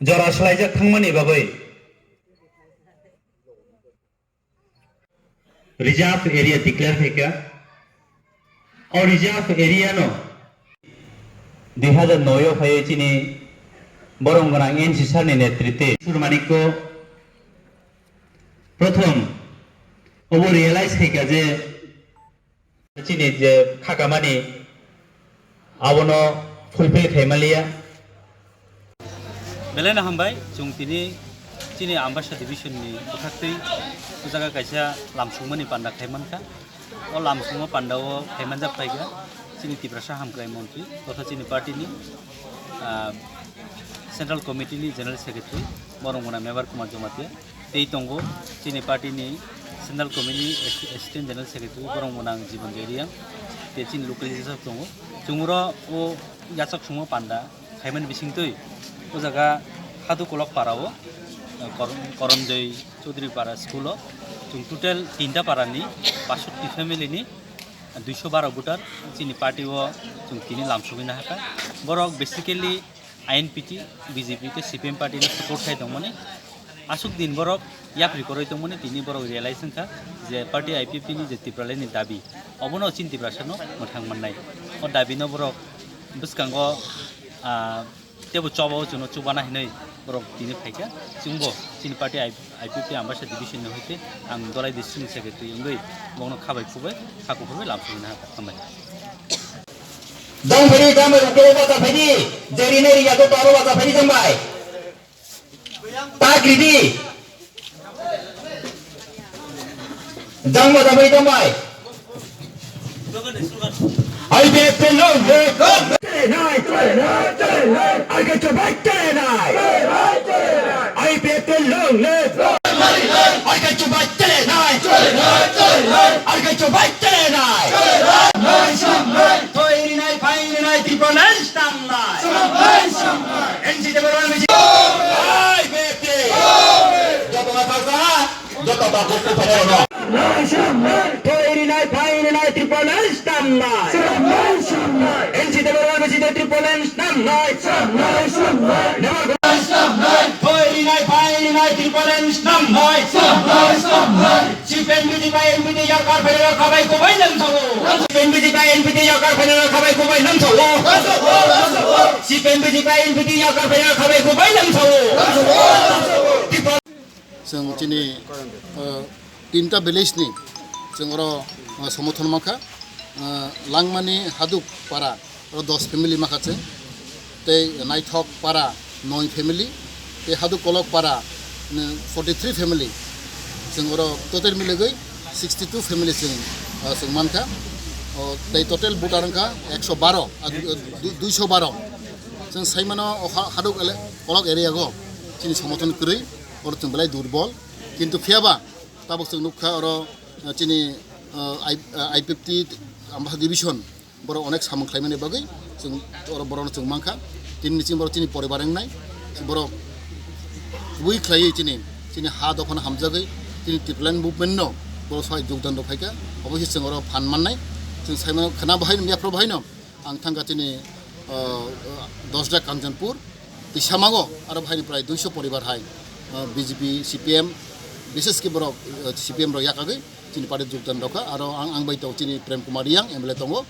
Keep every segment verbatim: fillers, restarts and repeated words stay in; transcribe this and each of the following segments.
jora swlaijak thangmani bagwi reserve area declare khaikha. O reserve area no dui hazar noi o phaiwi chini borom gwnang N C sir ni netritwe Surmanikko prothom obo realize khaikha je chini je khakamani abono fulfill khaimaliya. Belai no hambai, chwng tini chini Ambassa division ni bwkhaktwi o jaga kaisa lamsukmani panda khaimankha. O lamsukma panda o khaimanjak phaikha chini Tiprasa Hamkrai Montri totha chini party ni, ah, Central Committee ni General Secretary borom gwnang Mebar Kumar Jamatia. Tei tongo chini party ni Central Committee ni Assi-, Assistant General Secretary borom gwnang Jiban Reang, tei chini local leadership tongo. Chwng oro o yachak sungma panda khaimani bisingtwi o jaga Hadu Kolok para o, eh, Kor-, Koronjoi Chaudhary para school o chwng total tinta para ni basotti family ni duiso baro voter chini party o chwng tini lamsugwi nahakha. Borok basically I N P T, B J P tei C P M party no support khai tongmani. Aswk din borok yapri kwrwi tongmani, tini borok realize wngkha je party I P F T ni je Tipraland ni dabi, obono chini Tiprasa no mwthang mannai. O dabi no borok bwskango, ah, teibo choba o chwngno chubana hinwi borok tini phaikha. Chwngbo chini party I P F T Ambassa division ni hoite ang Dolai district ni secretary wngwi bongno khabai khubui, kha kuphurwi lamsogwi naha hambai. Dang phiri, dang phiri, uke bacha phiri, jeri neri yago taro bacha phiri jang bai. Tak ridi. Jang bacha phiri jang bai. I P F T long live. Chale nai, chale nai, chale nai. Arke chobai chale nai. I P F T long live. Arke chobai chale nai. Arke chobai chale nai. Thoi rinai, phai rinai, Tipraland. Sambai, sambai. N C T borok ni bisi. Hai, beti. Joto ma thangsa, joto ma kuku phayo no. Sambai, sambai. Thoi rinai, phai rinai, Tipraland sambai. Sambai, sambai. N C T borok ni bisi Tipraland sambai. Sambai, sambai. Sambai, sambai. Thoi rinai, phai rinai, Tipraland sambai. Sambai, sambai. C P M B J P N P P yakar phainai khabai kubai lamsao. C P M B J P N P P yakar phainai khabai kubai lamsao. C P M B J P N P P yakar phainai khabai kubai lamsao. Chwng chini, uh, tinta village ni chwng oro, uh, somothon mankha, uh, Langmani Haduk para oro dos family makha chwng, tei Naithok para noi family, tei Haduk Kolok para, mm, forty three family. Chwng oro total miligwi sixty two family chwng, ah, chwng mankha. O, tei total voter wngkha ekso baro, ah, du-, du-, duiso baro. Chwng saimano o ha-, Haduk ele-, Kolok area go chini somothon kwrwi, oro chwng belai durbol. Kintu phiyaba tabuk chwng nukha oro, ah, chini, ah, I-, ah, I P F T Ambassa division borok onek samung khlaimani bagwi chwng oro borokno chwng mankha. Tini ni chini borok chini poribar wngnai, borok kubui khlaiwi chini, chini ha dophano hamjagwi chini Tipraland movement no borok sai jogdan rok khaikha. Obo se chwng oro phan mannai. Chwng saimano khwna bahai no, yaphro bahai no ang thangkha chini, uh, uh, Dosda Kanchanpur, Tisamago aro bahai ni prai duiso poribar hai, uh, B J P, C P M, bishes khe borok, uh, C P M rok yakagwi chini party jogdan rokha. Aro ang, ang bai tongo chini Prem Kumar Reang M L A tongo.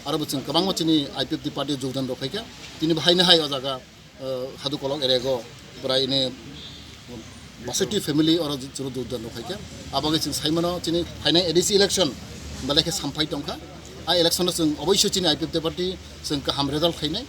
Aro bo chwng kwbangma chini I P F T party jogdan rok khaikha. Tini bo haino hai o jaga, uh, Haduk Kolok area go bwrai ni basoti family oro chwng jogdan rok khaikha. Abagwi chwng saimano chini phainai A D C election belai khe samphai tongkha. A election no chwng oboisoi chini I P F T party chwng kaham result khainai.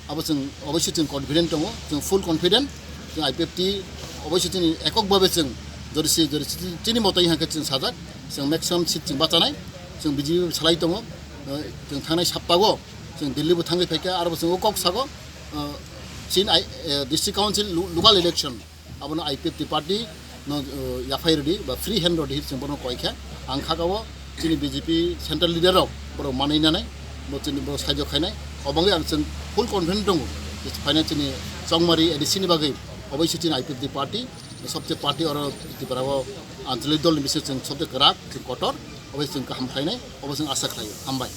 Abo chwng oboisoi chwng confident tongo, chwng full confident, chwng I P F T oboisoi chini ekok babe chwng jodi si, jodi si chini motoi hwnkhe chwng sajak, chwng maximum seat chwng bachanai, chwng B J P salai tongo, eh, chwng thangnai saptago chwng Delhi bo thangwi phaikha, aro bo chwng o kok sago, eh, chini I, eh, district council lo-, local election. Abono I P F T party no, uh, yaphai rwdi ba free hand rwdi hinwi chwng bono koi kha. Ang kha o chini B J P central leader rok borok manwi nanai, bo chini borok saijo khainai. Obangwi ang chwng full confident tongo je phainai chini Chongmari A D C ni bagwi oboisoi chini I P F T party, sobse party oro Tripura o anchalik dol ni bising chwng sobse kwrak, chwng kotor, obo chwng kaham khlainai, obo chwng asa khlaio. Hambai.